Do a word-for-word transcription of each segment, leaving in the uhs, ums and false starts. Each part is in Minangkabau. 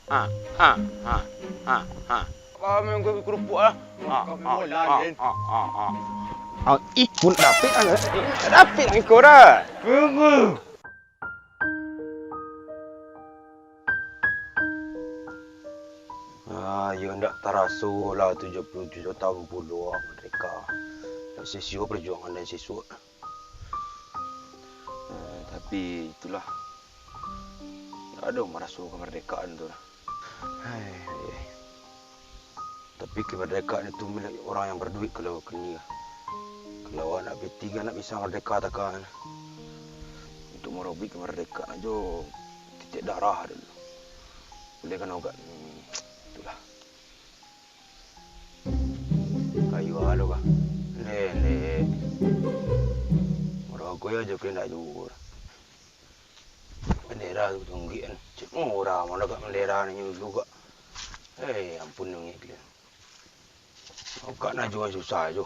Ha, ha, ha, ha, ha. Kami anggo kerupuk ah. Ha, ha, ha, ha, ha, ha. Ah, ih, pun dapik ah. Dapik iko dah. Tunggu. Ah, iyo ndak taraso lah tujuah puluah tujuah taun pulo mardeka. Ndak sia-sia perjuangan den sisuak. Eh, tapi itulah, ndak ado maraso kamardekaan tu lah. Hai, hai, hai. Tapi kamardekaan itu milik urang yang barduit kalau kini lah. Kalau anak pitih kan ndak bisa mardeka takan. Untuak marobuik kamardekaan ajo titeh darah dulu. Buliah kan ogat, hmm, itulah. Kayu alo kah? Lele. Marokok yo ajo kena juo. Bendera tu tungguikan. Cik murah, mana kat bendera ni juga. Hei, ampun nang iklan. Kau nak juo susah jo.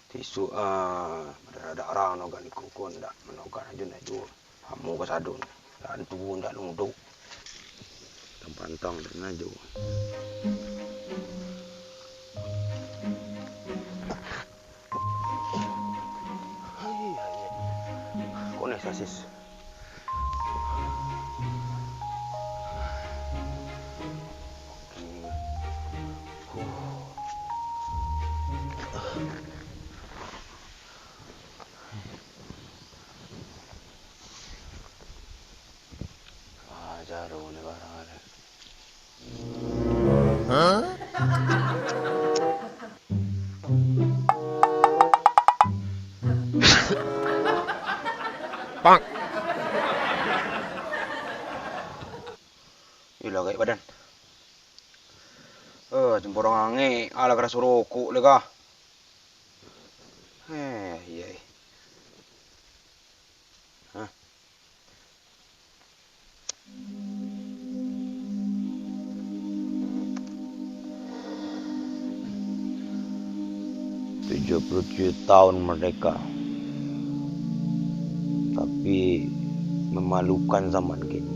Tisu, ah, darah-darah no kan iko ko ndak manokan ajo ndak juo. Amu ka sadun. Lantu ndak nuduk. Tampantang ndak najo. Hai, hai, hai. Kone sasis. Ah, jaru ni barang ada. Pang. Iyolah, gaek badan. Eh, jemporong angek, alah karaso rokok le kah? Eh, iya, eh. Hah? Tujuah puluah tujuah taun mardeka, tapi mamalukan zaman kini.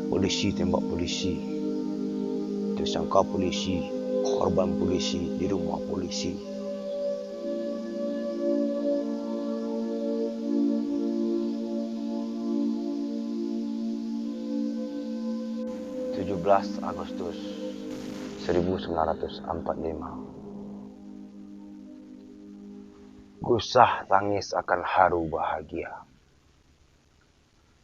Polisi tembak polisi, tasangka polisi, korban polisi di rumah polisi. Tujuah belas Agustus seribu sembilan ratus ampek lima. Gusah tangis akan haru bahagia,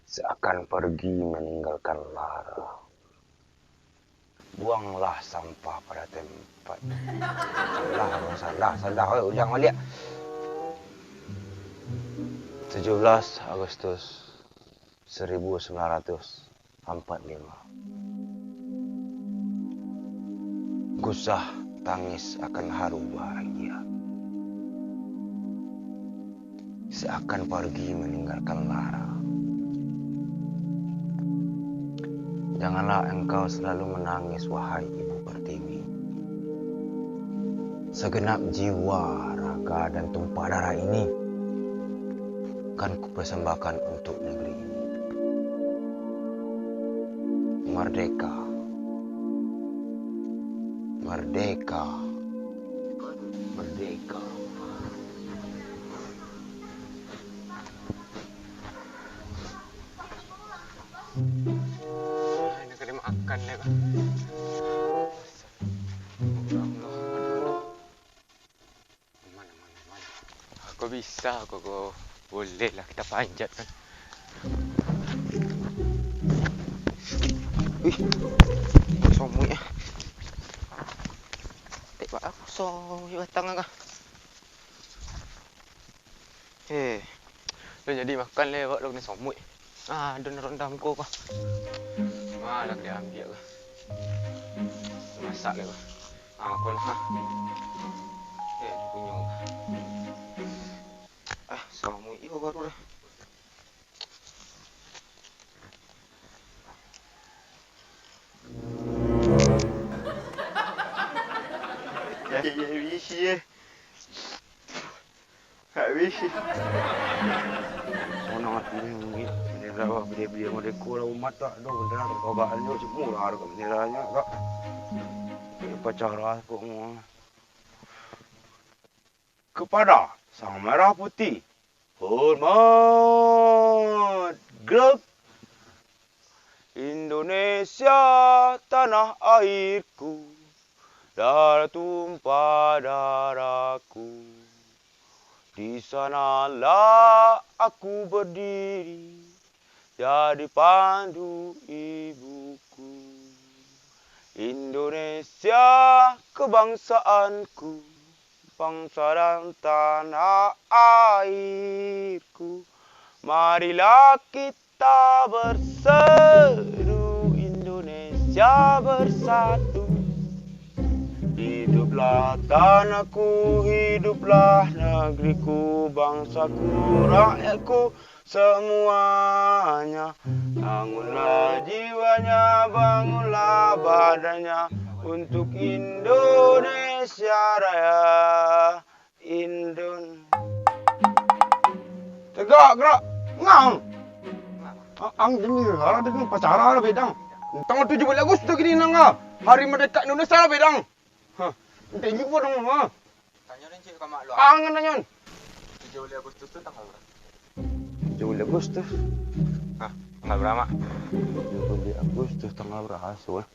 seakan pergi meninggalkan lara. Buanglah sampah pada tempat. Salah, salah, salah. Oi, ulang baliak. Tujuah belas Agustus seribu sembilan ratus ampek lima. Gusah tangis akan haru bahagia, seakan pergi meninggalkan lara. Janganlah engkau selalu menangis, wahai Ibu Pertiwi. Segenap jiwa, raga, dan tumpah darah ini kan kupersembahkan untuk negeri ini. Merdeka. Merdeka. Merdeka. Ini kena makan lah, Bang. Ya Allah, aduh. Aman, aman, aman. Aku bisa, aku, aku boleh lah kita panjat kan. Wih, kosong muik ah. Tek bak aku kosong muik batang ah. Eh, lo jadi makan le, awak lo kena somuik. Ah, ado nan ronda muko ko. Malah dia ambiak ko. Masak le ko. Ah, ko lah. Eh, punyo. Ah, somuik iko baru dah. Ya, ya, ya, isi, eh. Habis. Sonang ati ni, bendera bah, bendera-bendera merdeka lah umat tak ado, bendera terkobakan jo, murah harga benderanyo, Kak. Upacara kok. Kepada Sang Merah Putih, hormat, gerak. Indonesia tanah airku, darah tumpah darahku. Di sanalah aku berdiri, jadi pandu ibuku. Indonesia kebangsaanku, bangsa dan tanah airku. Marilah kita berseru, Indonesia bersatu. Hiduplah tanahku, hiduplah negeriku, bangsaku, rakyatku, semuanya. Bangunlah jiwanya, bangunlah badannya, untuk Indonesia Raya. Indon. Tegak, gerak. Ngang. A-, ang demi, alah demi upacara lah, Bedang. Tanggal tujuh belas Agustus kini nang, ah. Hari Merdeka Indonesia lah, Bedang. Hah. Ente juga dong, ha. Tanyo den cek ka mak lu, ah. Angan tanyo. Tujuh belas Agustus tu tanggal berapa? Tujuh belas Agustus. Hah, tanggal berapa, Mak? Tujuh belas Agustus tanggal berapa, so, eh?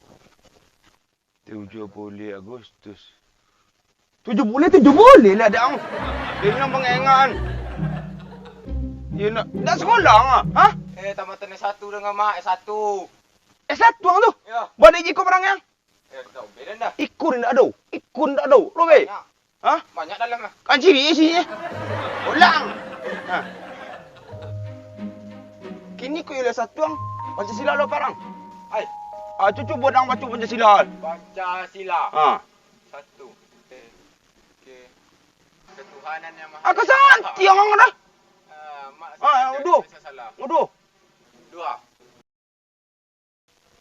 Tujuh belas Agustus. Tujuh belas, tujuh belas lah, Dang. Dia bilang pengengan. Dia nak, nak sekolah, ah? Ha? Eh, tamatan S satu dengan Mak, S satu. S satu ang tu? Ya. Balik jiko barang yang? Eh, tak boleh dah. Ikun ndak ado. Ikun ndak ado. Lo, be? Banyak. Ha? Banyak dalam lah. Kan ciri isi, eh? Ulang. Ha. Kini ko ialah satuang Pancasila lo parang. Ai. Ah, cucu buat ang baca Pancasila. Pancasila. Ha. Satu. Oke. Ketuhanan yang maha. Ah, kesantiang ang dah. Ah, mak. Ah, uduh. Uduh. Dua.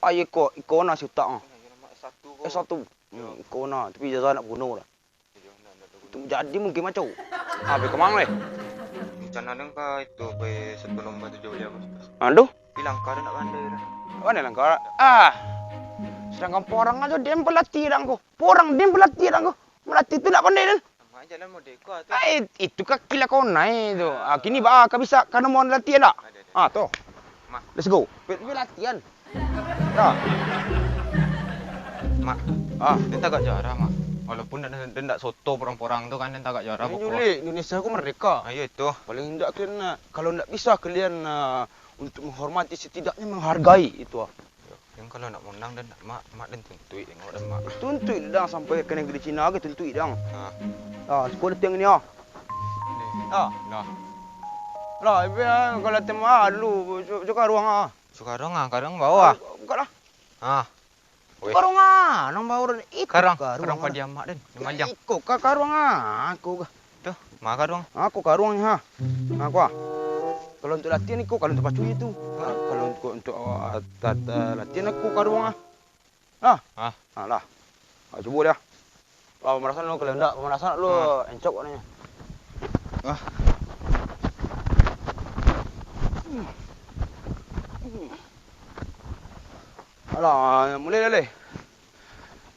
Ah, iko, iko na si utak, ah. S satu ko. S satu. Hmm, iko na, tapi ijazah nak bunuh lah. Itu jadi mungkin macam. Ah, pergi kemana, leh? Rencana dong ka itu, pergi satu lomba tujuh belas Agustus. Aduh. Tapi langkah tu nak pandai dah. Mana langkah? Ah. Sedangkan porang aja dia pelatih dang ko. Porang dia pelatih dang ko. Melatih tu ndak pandai, Dan. Sama aja lah model kau tu. Ai, itu kaki lah kau naik tu. Ah, kini ba, kau bisa, kau mau latihan tak? Ada, ada. Ah, tu. Mah. Let's go. Pi, pi latihan. Dah. Mak. Ah. Den tagak juara, Mak. Walaupun den, den ndak soto porang-porang tu kan, den tagak juara. Ini pokok. Julek, Indonesia ku merdeka. Ah, iyo itu. Paling ndak kalian, ah, kalau ndak bisa kalian, ah, untuk menghormati, setidaknya menghargai itu, ah. Yang kalau nak monang dan nak mak, mak dan tuntuik tengok dan mak. Tuntuik dang sampai ka negeri Cina ke tuntuik dang. Ha. Ah, sekolah tiang ni ah. Ah. Lah. Lah, ibu ah, kalau tem ah lu cu-, cuka ruang ah. Cuka ruang ah, karuang bawah. Buka lah. Ah. Weh. Cuka ruang ah, nang bawah itu karuang, karuang karuang ah. Padi amak dan. Iko ka karuang ah, aku ka. Tuh, ma karuang. Aku karuang ni, ha. Aku ah. Kalau untuk latihan iko, kalau untuk pacuyi tu. Ha, kalau untuk, untuk, ah, tat-, ah, latihan aku karuang ah. Ah. Ah. Ah, lah. Ah, cubo dia. Ah, pemanasan lu kalau ndak, pemanasan lu encok katanya. Ah. Alah, mulai dah leh.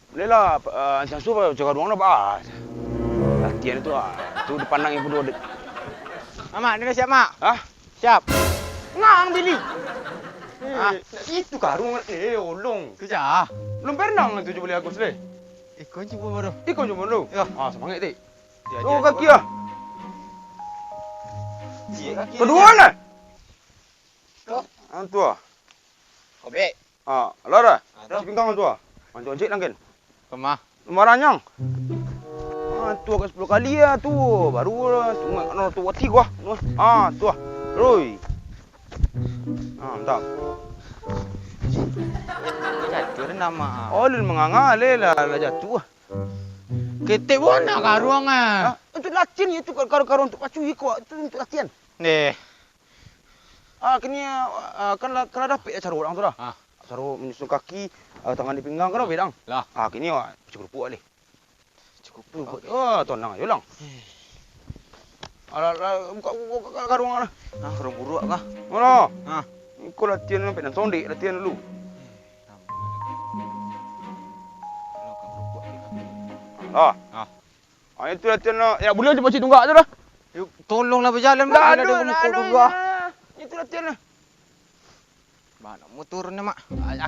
Boleh lah, ah, ancang suruh cakap doang lah, Pak. Latihan tu, ah. Tu dipandang ibu dua dek. Mamak, ni dah siap, Mak? Hah? Siap. Ngang, Billy. Ah. Eh, itu karung, eh, olong. Tu cah. Belum pernah ngan tujuh belas Agustus, leh. Ikon cuba baru. Ikon cuba dulu. Ya. Ah, semangat, Tik. Dia, tu dia, kaki, dia. Ah. Dia kaki. Kedua, dia. Lah. Tu. Ah, tu, ah. Kobek. Ah, alah dah. Ah, tu. Isi pinggang tu ah. Mancik-mancik nangkin. Kemah. Maranyang. Ah, tu agak sepuluh kali ah tu. Baru lah, sungai kena tu wati gua. Ah, tu ah. Roi. Ah, mantap. Jatuh dah nama. Oh, lun manganga leh lah, lah jatuh ah. Ketek buah nak karuang ah. Ah, untuk latihan itu kar-, kar-, karuang untuk pacu iko, itu untuk latihan. Neh. Ah, kini, ah, kan lah, kan lah dapik lah caro urang tu lah. Ah. Caro manyusun kaki, ah, tangan di pinggang, kan dapik, Dang? Lah. Ah, kini, ah, cukup puak leh. Cukup puak. Oh, tonang ajo, Lang. Alah, alah, buka, buka, buka, buka karung lah. Ah, karung buruak kah? Mana? Ah. Iko latihan sampai nan sondek latihan dulu. Ah. Ah. Ah, itu latihan lah. Ya, boleh cepat tunggak tu lah. Yuk, tolonglah berjalan, Mak. Dah, dah, dah, dah, dah, dah. Itu latihan lah. Bana motor ni, Mak?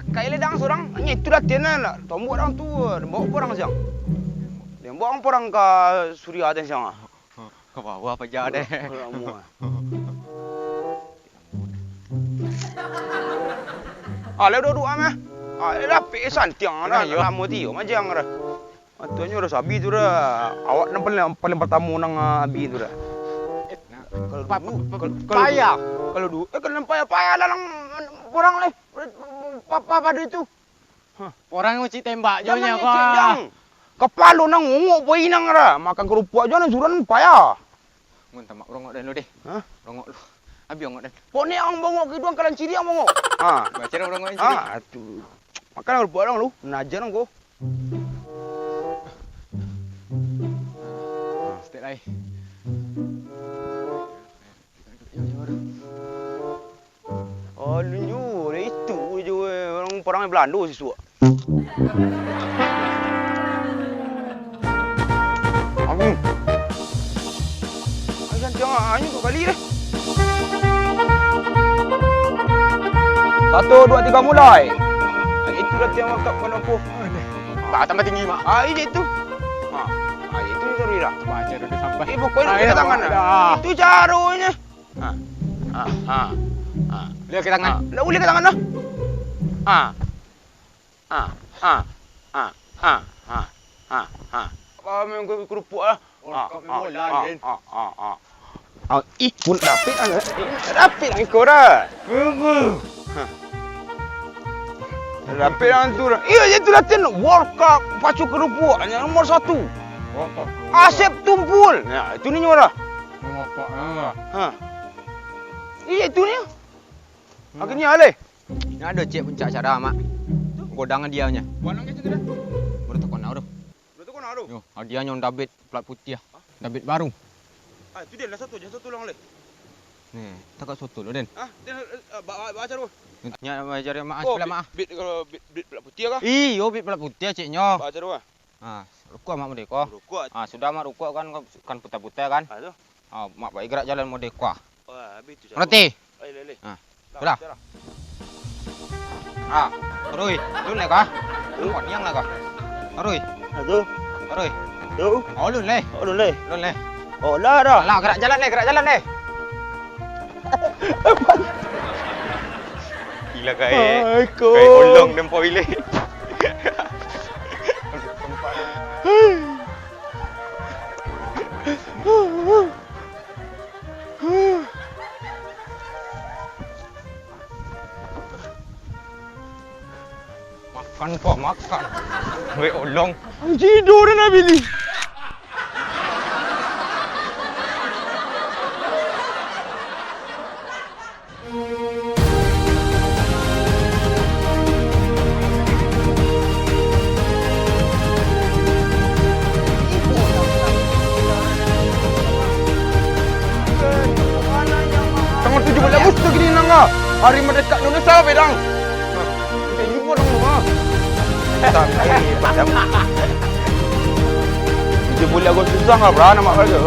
Akai le dang surang. Nyo itu latihan lah. Tombok dang tu, bawa porang siang. Dia bawa porang ka Suria tadi siang ah. Ka bawah paja deh. Alah, duduak mah. Ah, lapik santiang dah. Lamo tio majang dah. Atunyo dah sabi tu dah. Awak nan paling, paling partamo nan, ah, abi tu dah. Kalau pa-, dulu, pa-, kalau, kalau payah. Dulu, kalau dulu, eh, kalau payah, payah lah lang porang leh. Pa-, pa-, pado itu. Hah. Porang ucik tembak. Jangan nyo, ngecek, Jang. Kapalo nan ngongok po inang dah. Makan kerupuak jo nan suruah nan payah. Mun tamak rongok dan lu deh. Hah? Rongok lu. Abi rongok dan. Pok ni ang bongok kiduang kalan ciri ang bongok. Ha. Baca rongok ciri. Ha, tu. Makan kerupuak dong lu. Najar ang ko. Stek lai. Alun juo lah itu jo, eh, urang parang Balando sisuak. Amin. Ayo, jangan, ayo, dua kali deh. Satu, dua, tiga, mulai. Ah, itu latihan warm up, Mak. Bah, tambah tinggi, Mak. Ah, iya itu. Ah, ah, itu, sorry lah. Baca dulu sampai. Eh, pokoknya, ah, ulihkan tangan lah. Itu caronyo. Ah, ah, ah, ah. Ulihkan tangan. Ah, nak ulihkan tangan dah. Ah. Ah, ah, ah. Apa main kerupuak lah? Ah, ah, ah, ah, ah. Ah, ih, pun rapik lah. Rapik lah ikau dah. Tunggu. Hah. Rapik lah tu dah. Iya, itu latihan World Cup pacu kerupuak yang nomor satu. World Cup. Asep Tumpul. Ya, itu ni nyuara. World Cup, ah. Ha. Iya, itu ni. Hmm. Akhirnya, aleh. Ni ado ciek puncak acara, Mak. Tu? Godang hadiahnyo. Buat nang kecil tu dah. Baru takon dah tu. Baru takon dah tu? Yo, hadiahnyo David pelat putiah. Hah? David baru. Ah, itu dia lah satu, jangan satu ulang leh. Ni, takak soto lo, Den. Ah, dia, eh, ba-, ba-, baca dulu. Nya baca dulu, Mak, oh, sebelah, Mak. Bit, bit, kalau bit, bit pelat putiah kah? Iyo, bit pelat putiah, ceknyo. Baca dulu, ah. Ah, rukuk, Mak, mode ko. Rukuk. Ah, sudah, Mak, rukuk kan, kan putar-putar kan? Ah, tu. Ah, Mak, baik gerak jalan mode ko. Wah, habis tu. Roti. Ai, lele. Ah. Lah, itulah. Ah, terus. Lun leh kah? Lun paniang lah kah? Terus. Aduh. Terus. Aduh. Oh, lun leh. Oh, lun leh. Lun leh. Oh, lah dah. Lah, gerak jalan leh, gerak jalan leh. Gila kai. Ai, ko. Kai olong nempo bilik. Makan ko, makan. Weh, olong. Ang tidur na bini. Tanggal tujuh belas Agustus kini nang ah. Hari merdeka Indonesia, bedang. Nah, kita jumpa dong, ah. Santai, macam. Tujuh belas Agustus susah nggak, bro, nama warga.